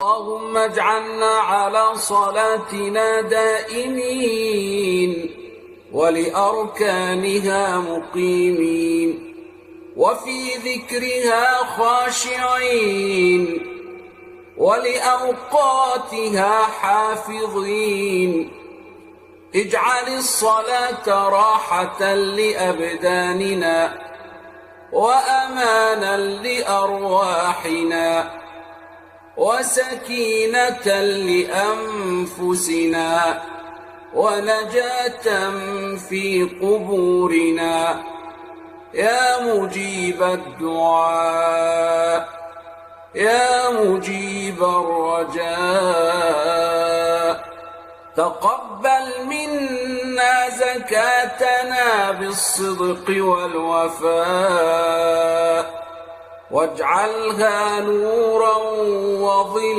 اللهم اجعلنا على صلاتنا دائمين ولأركانها مقيمين وفي ذكرها خاشعين ولأوقاتها حافظين. اجعل الصلاة راحة لأبداننا وأمانا لأرواحنا وسكينة لأنفسنا ونجاة في قبورنا. يا مجيب الدعاء، يا مجيب الرجاء، تقبل منا زكاتنا بالصدق والوفاء، واجعلها نورا وظلا.